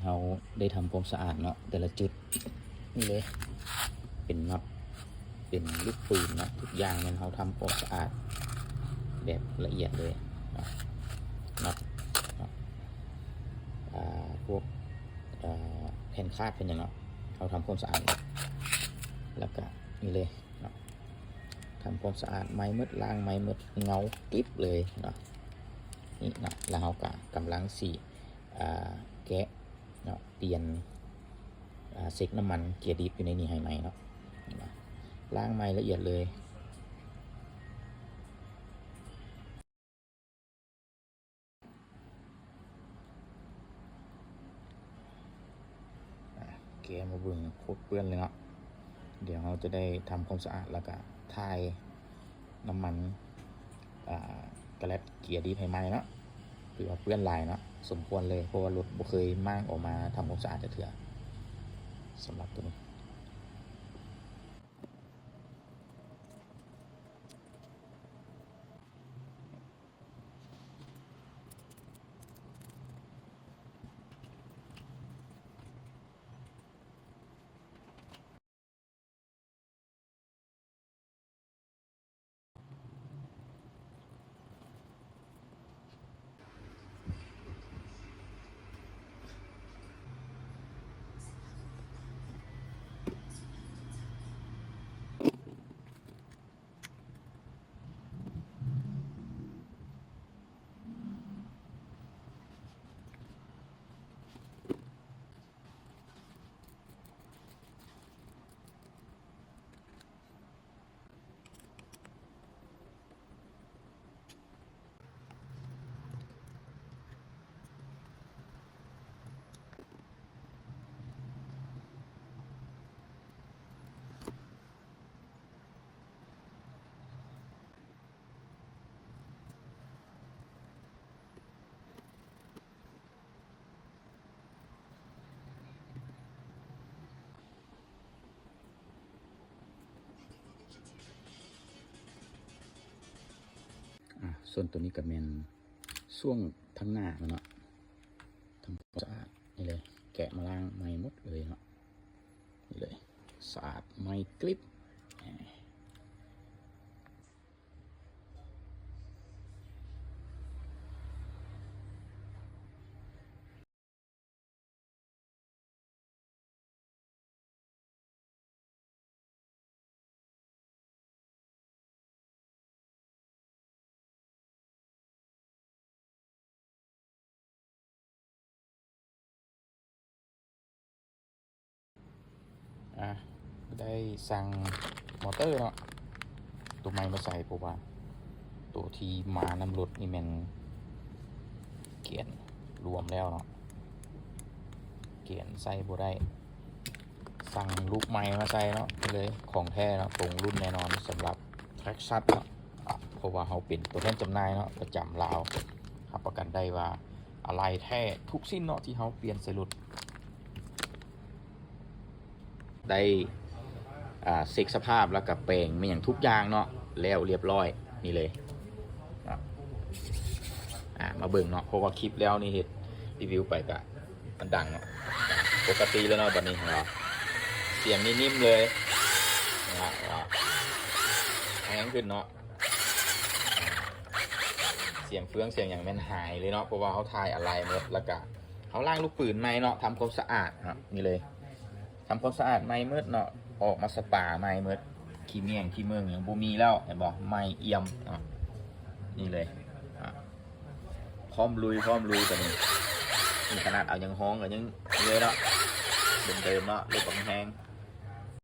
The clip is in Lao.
ເຮົາໄດ້ທຳຄວາມສະອາດເນາະ ແຕ່ລະຈຸດນີ້ເລີຍ ເປັນນັອດ ເປັນລູກປືນເນາະ ທຸກຢ່າງແມ່ນເຮົາທຳຄວາມສະອາດແບບລະອຽດເລີຍເນາະ ນັອດເນາະ ອາ ພວກ ອາ ແຜ່ນຄາດແຜ່ນຫຍັງເນາະ ເຮົາທຳຄວາມສະອາດ ແລ້ວກະນີ້ເລີຍເນາະ ທຳຄວາມສະອາດໃໝ່ໝົດ ລ້າງໃໝ່ໝົດ ເງົາກຣິບເລີຍເນາະ ນີ້ເນາະ ແລ້ວເຮົາກະກຳລັງຊິ ອາ ແກະ ເນາະ ປ່ຽນ ອາ ເຊັກນ້ຳມັນເກຍດິບຢູ່ໃນນີ້ໃຫ້ໃໝ່ເນາະ ລ້າງໃໝ່ລະອຽດເລີຍ ອາ ແກະມາເບິ່ງ ໂຄດເປື້ອນເລີຍເນາະ ດຽວເຮົາຈະໄດ້ທຳຄວາມສະອາດ ແລ້ວກະຖ່າຍ ນ້ຳມັນ ອາ ກະແລັດເກຍດີດໃຫ້ໃໝ່ເນາະ ຖືວ່າເປື້ອນຫຼາຍເນາະ ສົມຄວນເລີຍ ເພາະວ່າລົດບໍ່ເຄີຍມ້າງອອກມາທຳຄວາມສະອາດຈັກເທື່ອ ສຳລັບໂຕນີ້. ອາ ສ່ວນໂຕນີ້ກະແມ່ນຊ່ວງທາງໜ້າມັນເນາະ ທຳຄວາມສະອາດນີ້ເລີຍ ແກະມາລ້າງໃໝ່ໝົດເລີຍເນາະ ນີ້ເລີຍ ສະອາດໃໝ່ກຣິບ. ອາ ໄດ້ສັ່ງມໍເຕີເນາະ ໂຕໃໝ່ມາໃສ່ ເພາະວ່າໂຕທີ່ມານຳລົດນີ້ແມ່ນກຽນລວມແລ້ວເນາະ ກຽນໃສ່ບໍ່ໄດ້ ສັ່ງລູກໃໝ່ມາໃສ່ເນາະ ເລີຍ ຂອງແທ້ເນາະ ຕົງລຸ້ນແນ່ນອນ ສຳລັບ Traxxas ເນາະ ເພາະວ່າເຮົາເປັນຕົວແທນຈຳໜ່າຍເນາະ ປະຈຳລາວ ຮັບປະກັນໄດ້ວ່າອາໄຫຼ່ແທ້ທຸກຊິ້ນເນາະ ທີ່ເຮົາປ່ຽນໃສ່ລົດ ໄດ້ ອາ ເຊັກສະພາບ ແລ້ວກະແປງແມ່ນຫຍັງທຸກຢ່າງເນາະ ແລ້ວລຽບຮ້ອຍ ນີ້ເລີຍເນາະ ອາ ມາເບິ່ງເນາະ ເພາະວ່າຄລິບແລ້ວນີ້ເຮັດຣີວິວໄປກະ ມັນດັງເນາະ ປົກກະຕິແລ້ວເນາະ ບາດນີ້ຂອງເຮົາ ສຽງນີ້ນິ້ມເລີຍເນາະ ແຮງຂຶ້ນເນາະ ສຽງເຟືອງສຽງຫຍັງແມ່ນຫາຍເລີຍເນາະ ເພາະວ່າເຮົາຖ່າຍອາໄຫຼ່ໝົດ ແລ້ວກະເຮົາລ້າງລູກປືນໃໝ່ເນາະ ທຳຄວາມສະອາດເນາະ ນີ້ເລີຍ ທຳຄວາມສະອາດໃໝ່ໝົດເນາະ ອອກມາສະປາໃໝ່ໝົດ ຂີ້ເໝ້ງຂີ້ເໝິງຫຍັງບໍ່ມີແລ້ວ ເຫັນບໍ່ ໃໝ່ອ່ຽມເນາະ ນີ້ເລີຍ ອາ ພ້ອມລຸຍ ພ້ອມລຸຍ ຕອນນີ້ ນີ້ຂະໜາດເອົາຍັງຮ້ອງກະຍັງເລີຍເນາະ ເດີມໆເນາະ ລົດບັກແຮງ